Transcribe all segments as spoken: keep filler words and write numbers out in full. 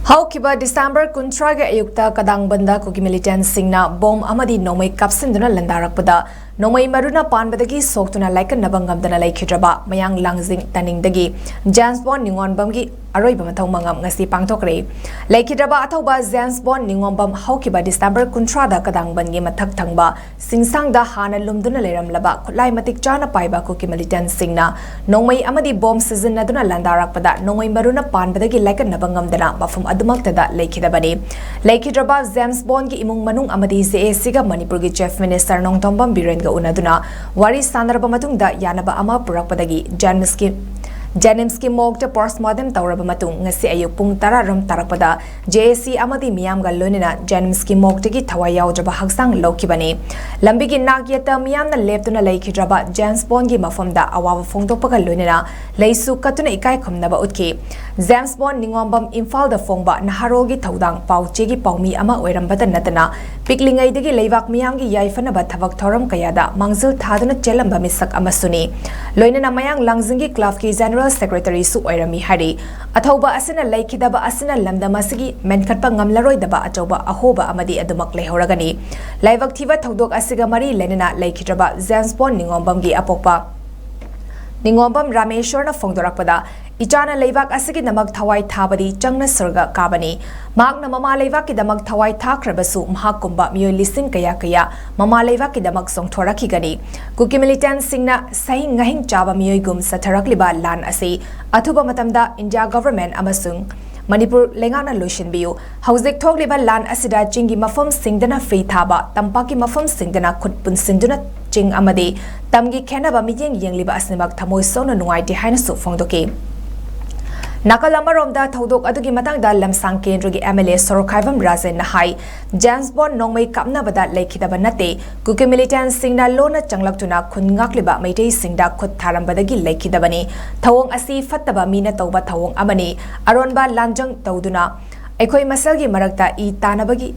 ꯍꯧꯈꯤꯕ ꯗꯤꯁꯦꯝꯕꯔ ꯀꯨꯟꯊ꯭ꯔꯥꯒꯤ ꯑꯌꯨꯛꯇ ꯀꯗꯥꯡꯕꯟꯗ ꯀꯨꯀꯤ ꯃꯤꯂꯤꯇꯦꯟꯁꯤꯡꯅ ꯕꯣꯝ ꯑꯃꯗꯤ ꯅꯣꯡꯃꯩ ꯀꯥꯞꯁꯤꯟꯗꯨꯅ ꯂꯥꯟꯗꯥꯔꯛꯄꯗ ꯅꯣꯡꯃꯩ ꯃꯔꯨꯅ ꯄꯥꯟꯕꯗꯒꯤ ꯁꯣꯛꯇꯨꯅ ꯂꯥꯏꯀꯠꯅꯕ ꯉꯝꯗꯅ ꯂꯩꯈꯤꯗ꯭ꯔꯕ ꯃꯌꯥꯡ ꯂꯥꯡꯖꯤꯡ ꯇꯥꯅꯤꯡꯗꯒꯤ ꯖꯦꯝꯁ ꯕꯣꯟ ꯅꯤꯉꯣꯟꯕꯝꯒꯤ ꯑꯔꯣꯏꯕ ꯃꯊꯧ ꯃꯉꯝ ꯉꯁꯤ ꯄꯥꯡꯊꯣꯛꯈ꯭ꯔꯦ꯫ ꯂꯩꯈꯤꯗ꯭ꯔꯕ ꯑꯊꯧꯕ ꯖꯦꯝꯁ ꯕꯣꯟ ꯅꯤꯉꯣꯝꯕꯝ ꯍꯧꯈꯤꯕ ꯗꯤꯁꯦꯝꯕꯔ ꯀꯨꯟꯊ꯭ꯔꯥꯗ ꯀꯗꯥꯡꯕꯟꯒꯤ ꯃꯊꯛ ꯊꯪꯕ ꯁꯤꯡꯁꯥꯡꯗ ꯍꯥꯟꯅ ꯂꯨꯝꯗꯨꯅ ꯂꯩꯔꯝꯂꯕ ꯈꯨꯠꯂꯥꯏ ꯃꯇꯤꯛ ꯆꯥꯅ ꯄꯥꯏꯕ ꯀꯨꯀꯤ ꯃꯤꯂꯤꯇꯦꯟꯁꯤꯡꯅ ꯅꯣꯡꯃꯩ ꯑꯃꯗꯤ ꯕꯣꯝ ꯁꯤꯖꯤꯟꯅꯗꯨꯅ ꯂꯥꯟꯗꯥꯔꯛꯄꯗ ꯅꯣꯡꯃꯩ ꯃꯔꯨꯅ ꯄꯥꯟꯕꯗꯒꯤ ꯂꯥꯏꯀꯠꯅꯕ ꯉꯝꯗꯅ ꯃꯐꯝ ꯑꯗꯨꯃꯛꯇꯗ ꯂꯩꯈꯤꯗꯕꯅꯤ꯫ ꯂꯩꯈꯤꯗ꯭ꯔꯕ ꯖꯦꯝꯁ ꯕꯣꯟꯒꯤ ꯏꯃꯨꯡ ꯃꯅꯨꯡ ꯑꯃꯗꯤ ꯖꯦ ꯑꯦ ꯁꯤꯒ ꯃꯅꯤꯄꯨꯔꯒꯤ ꯆꯤꯐ ꯃꯤꯅꯤꯁꯇꯔ ꯅꯣꯡꯊꯣꯝꯕꯝ ꯕꯤꯔꯦꯟꯒ ꯎꯅꯗꯨꯅ ꯋꯥꯔꯤ ꯁꯥꯟꯅꯔꯕ ꯃꯇꯨꯡꯗ ꯌꯥꯅꯕ ꯑꯃ ꯄꯨꯔꯛꯄꯗꯒꯤ ꯖꯦꯝꯁꯀꯤ ꯖꯦꯅꯤꯝꯁꯀꯤ ꯃꯣꯔꯒꯇ ꯄꯣꯁꯃꯣꯔꯇꯦꯝ ꯇꯧꯔꯕ ꯃꯇꯨꯡ ꯉꯁꯤ ꯑꯌꯨꯛ ꯄꯨꯡ ꯇꯔꯥ ꯔꯣꯝ ꯇꯥꯔꯛꯄꯗ ꯖꯦ ꯑꯦ ꯁꯤ ꯑꯃꯗꯤ ꯃꯤꯌꯥꯝꯒ ꯂꯣꯏꯅꯅ ꯖꯦꯅꯤꯝꯁꯀꯤ ꯃꯣꯔꯒꯇꯒꯤ ꯊꯋꯥꯏ ꯌꯥꯎꯗ꯭ꯔꯕ ꯍꯛꯆꯥꯡ ꯂꯧꯈꯤꯕꯅꯤ꯫ ꯂꯝꯕꯤꯒꯤ ꯅꯥꯛ ꯌꯦꯠꯇ ꯃꯤꯌꯥꯝꯅ ꯂꯦꯞꯇꯨꯅ ꯂꯩꯈꯤꯗ꯭ꯔꯕ ꯖꯦꯝꯁ ꯕꯣꯟꯒꯤ ꯃꯐꯝꯗ ꯑꯋꯥꯕ ꯐꯣꯡꯗꯣꯛꯄꯒ ꯂꯣꯏꯅꯅ ꯂꯩꯁꯨ ꯀꯠꯇꯨꯅ ꯏꯀꯥꯏ ꯈꯨꯝꯅꯕ ꯎꯠꯈꯤ꯫ ꯖꯦꯝꯁ ꯕꯣꯟ ꯅꯤꯉꯣꯝꯕꯝ ꯏꯝꯐꯥꯜꯗ ꯐꯣꯡꯕ ꯅꯍꯥꯔꯣꯜꯒꯤ ꯊꯧꯗꯥꯡ ꯄꯥꯎ ꯆꯦꯒꯤ ꯄꯥꯎꯃꯤ ꯑꯃ ꯑꯣꯏꯔꯝꯕꯇ ꯅꯠꯇꯅ ꯄꯤꯛꯂꯤꯉꯩꯗꯒꯤ ꯂꯩꯕꯥꯛ ꯃꯤꯌꯥꯝꯒꯤ ꯌꯥꯏꯐꯅꯕ ꯊꯕꯛ ꯊꯧꯔꯝ ꯀꯌꯥꯗ ꯃꯥꯡꯖꯤꯜ ꯊꯥꯗꯨꯅ ꯆꯦꯜꯂꯝꯕ ꯃꯤꯁꯛ ꯑꯃꯁꯨꯅꯤ꯫ ꯂꯣꯏꯅꯅ ꯃꯌꯥꯡ ꯂꯥꯡꯖꯤꯡꯒꯤ ꯀ꯭ꯂꯕꯀꯤ ꯖꯦꯅꯔꯦꯜ ꯁꯦꯀ꯭ꯔꯦꯇꯔꯤꯁꯨ ꯑꯣꯏꯔꯝꯃꯤ ꯍꯥꯏꯔꯤ꯫ ꯑꯊꯧꯕ ꯑꯁꯤꯅ ꯂꯩꯈꯤꯗꯕ ꯑꯁꯤꯅ ꯂꯝꯗꯝ ꯑꯁꯤꯒꯤ ꯃꯦꯟꯈꯠꯄ ꯉꯝꯂꯔꯣꯏꯗꯕ ꯑꯆꯧꯕ ꯑꯍꯣꯕ ꯑꯃꯗꯤ ꯑꯗꯨꯃꯛ ꯂꯩꯍꯧꯔꯒꯅꯤ꯫ ꯂꯥꯏꯕꯛ ꯊꯤꯕ ꯊꯧꯗꯣꯛ ꯑꯁꯤꯒ ꯃꯔꯤ ꯂꯩꯅꯅ ꯂꯩꯈꯤꯗ꯭ꯔꯕ ꯖꯦꯝꯁ ꯕꯣꯟ ꯅꯤꯉꯣꯝꯕꯝꯒꯤ ꯑꯄꯣꯛꯄ ꯅꯤꯉꯣꯝꯕꯝ ꯔꯥꯃꯦꯁꯣꯔꯅ ꯐꯣꯡꯗꯣꯔꯛꯄꯗ, ꯏꯆꯥꯅ ꯂꯩꯕꯥꯛ ꯑꯁꯤꯒꯤꯗꯃꯛ ꯊꯋꯥꯏ ꯊꯥꯕꯗꯤ ꯆꯪꯅ ꯁ꯭ꯋꯔꯒ ꯀꯥꯕꯅꯤ꯫ ꯃꯍꯥꯛꯅ ꯃꯃꯥ ꯂꯩꯕꯥꯛꯀꯤꯗꯃꯛ ꯊꯋꯥꯏ ꯊꯥꯈ꯭ꯔꯕꯁꯨ ꯃꯍꯥꯛꯀꯨꯝꯕ ꯃꯤꯑꯣꯏ ꯂꯤꯁꯤꯡ ꯀꯌꯥ ꯀꯌꯥ ꯃꯃꯥ ꯂꯩꯕꯥꯛꯀꯤꯗꯃꯛ ꯆꯣꯡꯊꯣꯔꯛꯈꯤꯒꯅꯤ꯫ ꯀꯨꯀꯤ ꯃꯤꯂꯤꯇꯦꯟꯁꯤꯡꯅ ꯁꯍꯤꯡ ꯉꯍꯤꯡ ꯆꯥꯕ ꯃꯤꯑꯣꯏꯒꯨꯝ ꯆꯠꯊꯔꯛꯂꯤꯕ ꯂꯥꯟ ꯑꯁꯤ ꯑꯊꯨꯕ ꯃꯇꯝꯗ ꯏꯟꯗꯤꯌꯥ ꯒꯚꯔꯟꯃꯦꯟꯠ ꯑꯃꯁꯨꯡ ꯃꯅꯤꯄꯨꯔ ꯂꯩꯉꯥꯛꯅ ꯂꯣꯏꯁꯤꯟꯕꯤꯌꯨ꯫ ꯍꯧꯖꯤꯛ ꯊꯣꯛꯂꯤꯕ ꯂꯥꯟ ꯑꯁꯤꯗ ꯆꯤꯡꯒꯤ ꯃꯐꯝꯁꯤꯡꯗꯅ ꯐ꯭ꯔꯤ ꯊꯥꯕ, ꯇꯝꯄꯥꯛꯀꯤ ꯃꯐꯝꯁꯤꯡꯗꯅ ꯈꯨꯠ ꯄꯨꯟꯁꯤꯟꯗꯨꯅ ꯆꯤꯡ ꯑꯃꯗꯤ ꯇꯝꯒꯤ ꯈꯦꯟꯅꯕ ꯃꯤꯠꯌꯦꯡ ꯌꯦꯡꯂꯤꯕ ꯑꯁꯤꯃꯛ ꯊꯃꯣꯏ ꯁꯣꯛꯅ ꯅꯨꯡꯉꯥꯏꯇꯦ ꯍꯥꯏꯅꯁꯨ ꯐꯣꯡꯗꯣꯛꯈꯤ꯫ ꯅꯥꯀꯜ ꯑꯃꯔꯣꯝꯗ ꯊꯧꯗꯣꯛ ꯑꯗꯨꯒꯤ ꯃꯇꯥꯡꯗ ꯂꯝꯁꯥꯡ ꯀꯦꯟꯗ꯭ꯔꯒꯤ ꯑꯦꯝ ꯑꯦꯜ ꯑꯦ ꯁꯣꯔꯣꯛꯈꯥꯏꯕꯝ ꯔꯥꯖꯦꯟꯅ ꯍꯥꯏ, ꯖꯦꯝꯁ ꯕꯣꯟ ꯅꯣꯡꯃꯩ ꯀꯥꯞꯅꯕꯗ ꯂꯩꯈꯤꯗꯕ ꯅꯠꯇꯦ, ꯀꯨꯀꯤ ꯃꯤꯂꯤꯇꯦꯟꯁꯤꯡꯅ ꯂꯣꯟꯅ ꯆꯪꯂꯛꯇꯨꯅ ꯈꯨꯟ ꯉꯥꯛꯂꯤꯕ ꯃꯩꯇꯩꯁꯤꯡꯗ ꯈꯨꯠ ꯊꯥꯔꯝꯕꯗꯒꯤ ꯂꯩꯈꯤꯗꯕꯅꯤ꯫ ꯊꯧꯑꯣꯡ ꯑꯁꯤ ꯐꯠꯇꯕ ꯃꯤꯅ ꯇꯧꯕ ꯊꯧꯑꯣꯡ ꯑꯃꯅꯤ꯫ ꯑꯔꯣꯟꯕ ꯂꯥꯟꯖꯪ ꯇꯧꯗꯨꯅ ꯑꯩꯈꯣꯏ ꯃꯁꯦꯜꯒꯤ ꯃꯔꯛꯇ ꯏ ꯇꯥꯅꯕꯒꯤ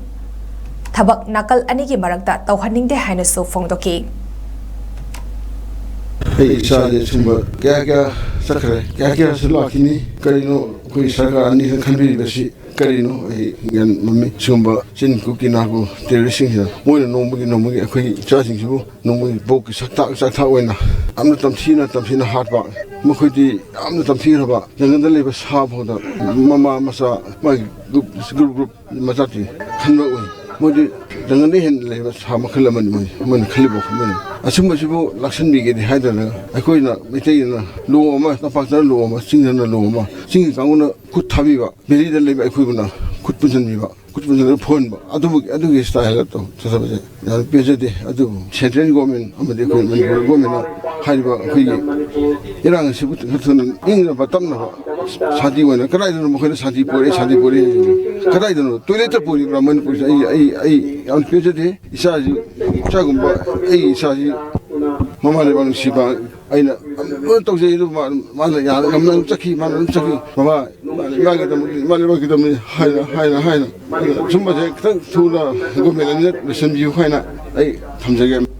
ꯊꯕꯛ ꯅꯥꯀꯜ ꯑꯅꯤꯒꯤ ꯃꯔꯛꯇ ꯇꯧꯍꯟꯅꯤꯡꯗꯦ ꯍꯥꯏꯅꯁꯨ ꯐꯣꯡꯗꯣꯛꯈꯤ꯫ ꯑꯩ ꯏꯆꯥꯁꯦ ꯁꯨꯝꯕ ꯀꯌꯥ ꯀꯌꯥ ꯆꯠꯈ꯭ꯔꯦ, ꯀꯌꯥ ꯀꯌꯥꯁꯨ ꯂꯥꯛꯈꯤꯅꯤ꯫ ꯀꯔꯤꯅꯣ ꯑꯩꯈꯣꯏ ꯁꯔꯀꯥꯔ ꯑꯅꯤꯅ ꯈꯟꯕꯤꯔꯤꯕꯁꯤ? ꯀꯔꯤꯅꯣ ꯑꯩ ꯒ꯭ꯌꯥꯟ ꯃꯝꯃꯤ꯫ ꯁꯤꯒꯨꯝꯕ ꯆꯤꯟ ꯀꯨꯀꯤ ꯅꯥꯒꯨ ꯇꯦꯔꯣꯔꯤꯁꯁꯤꯡꯁꯤꯅ ꯃꯣꯏꯅ ꯅꯣꯡꯃꯒꯤ ꯅꯣꯡꯃꯒꯤ ꯑꯩꯈꯣꯏꯒꯤ ꯏꯆꯥꯁꯤꯡꯁꯤꯕꯨ ꯅꯣꯡꯃꯒꯤ ꯄꯣꯛꯀꯤ ꯆꯥꯛꯊꯥꯛ ꯆꯥꯛꯊꯥꯛ ꯑꯣꯏꯅ ꯌꯥꯝꯅ ꯇꯝꯊꯤꯅ ꯇꯝꯊꯤꯅ ꯍꯥꯠꯄ꯫ ꯃꯈꯣꯏꯗꯤ ꯌꯥꯝꯅ ꯇꯝꯊꯤꯈ꯭ꯔꯕ ꯖꯪꯒꯜꯗ ꯂꯩꯕ ꯁꯥ ꯐꯥꯎꯗ ꯃꯃꯥ ꯃꯆꯥ ꯃꯥꯒꯤ ꯒ꯭ꯔꯨꯞ ꯒ꯭ꯔꯨꯞ ꯒ꯭ꯔꯨꯞ ꯃꯆꯥꯁꯤꯡ ꯈꯟꯕ ꯎꯏ꯫ ꯃꯣꯏꯗꯤ ꯖꯪꯒꯜꯗ ꯍꯦꯟꯅ ꯂꯩꯕ ꯁꯥ ꯃꯈꯜ ꯑꯃꯅꯤ꯫ ꯃꯣꯏ, ꯃꯣꯏꯅ ꯈꯜꯂꯤꯕ ꯋꯥꯈꯜ ꯑꯃꯅꯤ꯫ ꯑꯁꯨꯝꯕꯁꯤꯕꯨ ꯂꯥꯛꯁꯟꯕꯤꯒꯦꯗꯤ ꯍꯥꯏꯗꯅ ꯑꯩꯈꯣꯏꯅ ꯃꯩꯇꯩꯅ ꯂꯣ ꯑꯃ, ꯇꯝꯄꯥꯛꯇꯅ ꯂꯣ ꯑꯃ, ꯆꯤꯡꯗꯅ ꯂꯣ ꯑꯃ, ꯆꯤꯡꯒꯤ ꯀꯥꯡꯕꯨꯅ ꯈꯨꯠ ꯊꯥꯕꯤꯕ, ꯚꯦꯂꯤꯗ ꯂꯩꯕ ꯑꯩꯈꯣꯏꯕꯨꯅ ꯈꯨꯠ ꯄꯨꯟꯁꯤꯟꯕꯤꯕ, ꯈꯨꯠ ꯄꯨꯟꯁꯤꯜꯂꯒ ꯐꯨꯍꯟꯕ, ꯑꯗꯨꯕꯨ, ꯑꯗꯨꯒꯤ ꯁ꯭ꯇꯥꯏꯜꯗ ꯇꯧ-, ꯆꯠꯊꯕꯁꯦ ꯌꯥꯝ ꯄꯦꯟꯖꯗꯦ꯫ ꯑꯗꯨꯕꯨ ꯁꯦꯟꯇ꯭ꯔꯦꯜ ꯒꯣꯔꯃꯦꯟ ꯑꯃꯗꯤ ꯑꯩꯈꯣꯏ ꯃꯅꯤꯄꯨꯔ ꯒꯣꯔꯃꯦꯟꯅ ꯍꯥꯏꯔꯤꯕ ꯑꯩꯈꯣꯏꯒꯤ ꯏꯔꯥꯡ ꯑꯁꯤꯕꯨ ꯈꯔ ꯊꯨꯅ ꯏꯪꯅꯕ ꯇꯞꯅꯕ ꯁꯥꯟꯇꯤ ꯑꯣꯏꯅ, ꯀꯗꯥꯏꯗꯅꯣ ꯃꯈꯣꯏꯅ ꯁꯥꯟꯇꯤ ꯄꯨꯔꯛꯑꯦ, ꯁꯥꯟꯇꯤ ꯄꯨꯔꯛꯑꯦ ꯍꯥꯏꯁꯤꯕꯨ? ꯀꯗꯥꯏꯗꯅꯣ? ꯇꯣꯏꯂꯦꯠꯇ ꯄꯨꯔꯤꯕ꯭ꯔꯥ ꯃꯅꯤꯄꯨꯔꯁꯦ? ꯑꯩ, ꯑꯩ, ꯑꯩ ꯌꯥꯝ ꯄꯦꯟꯖꯗꯦ꯫ ꯏꯆꯥꯁꯤ, ꯏꯆꯥꯒꯨꯝꯕ ꯑꯩꯒꯤ ꯏꯆꯥꯁꯤ ꯃꯃꯥ ꯂꯩꯕꯥꯛ ꯅꯨꯡꯁꯤꯕ ꯑꯩꯅ ꯂꯣꯏ ꯇꯧꯖꯩ꯫ ꯑꯗꯨ ꯃꯥ-, ꯃꯥꯅ ꯌꯥ-, ꯉꯝꯅ ꯑꯗꯨꯝ ꯆꯠꯈꯤ, ꯃꯥꯅ ꯑꯗꯨꯝ ꯆꯠꯈꯤ꯫ ꯃꯃꯥ, ꯏꯃꯥ ꯂꯩꯕꯥꯛꯀꯤꯗꯃꯛꯅꯤ, ꯏꯃꯥ ꯂꯩꯕꯥꯛꯀꯤꯗꯃꯛꯅꯤ ꯍꯥꯏꯅ, ꯍꯥꯏꯅ, ꯍꯥꯏꯅ꯫ ꯑꯗꯨꯅ ꯁꯨꯝꯕꯁꯦ ꯈꯤꯇꯪ ꯊꯨꯅ ꯒꯣꯔꯃꯦꯟ ꯑꯅꯤꯅ ꯂꯣꯏꯁꯤꯟꯕꯤꯌꯨ ꯍꯥꯏꯅ ꯑꯩ ꯊꯝꯖꯒꯦ꯫